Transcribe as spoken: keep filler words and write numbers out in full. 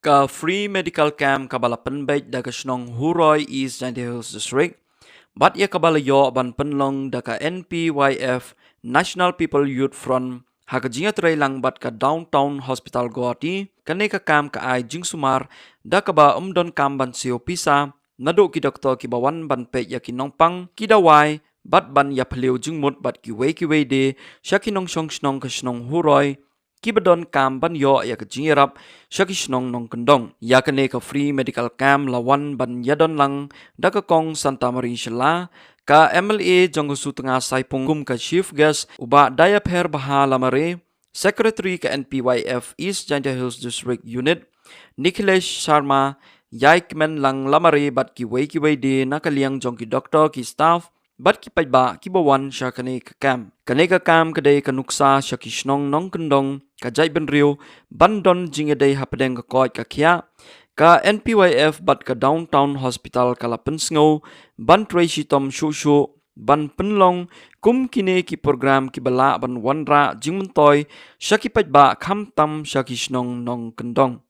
Ka free medical camp kaba la pynbeit da ka shnong Huroi, East Jaintia Hills District, bad ïa kaba la ïoh ban pynlong da ka N P Y F, National People Youth Front, ha ka jingïatreilang bad ka Downtown Hospital Guwahati, kane ka camp ka ai jingsumar da kaba ym don kam ban siew pisa, naduh ki doktor kiba wan ban peit ïa ki nongpang, ki dawai, bad ban ïaphylliew jingmut bad kiwei kiwei de sha ki nongshong shnong ka shnong Huroi, kiba don kam ban ïoh ïa ka jingïarap sha ki shnong nongkyndong. Ïa kane ka free medical camp la wan ban ïadon lang da ka Kong Santa Marie Shylla, ka M L A jong ka Sutnga Saipung kum ka chief guest, u Bah Dayapher Baha Lamare, Secretary ka N P Y F East Jaintia Hills District Unit, Nikhilesh Sharma, Yaikmenlang Lamare bad kiwei kiwei de na ka liang jong ki doktor, ki staff, bad ki paidbah kiba wan sha kane ka camp. Kane ka camp ka dei ka nuksa sha ki shnong nongkyndong ka jaitbynriew ban don jingïadei hapdeng ka koit ka khiah. Ka N P Y F bad ka Downtown Hospital ka la pynsngew ban trei shitom shuh shuh ban pynlong kum kine ki program kiba lah ban wanrah jingmyntoi sha ki paidbah khamtam sha ki shnong nongkyndong.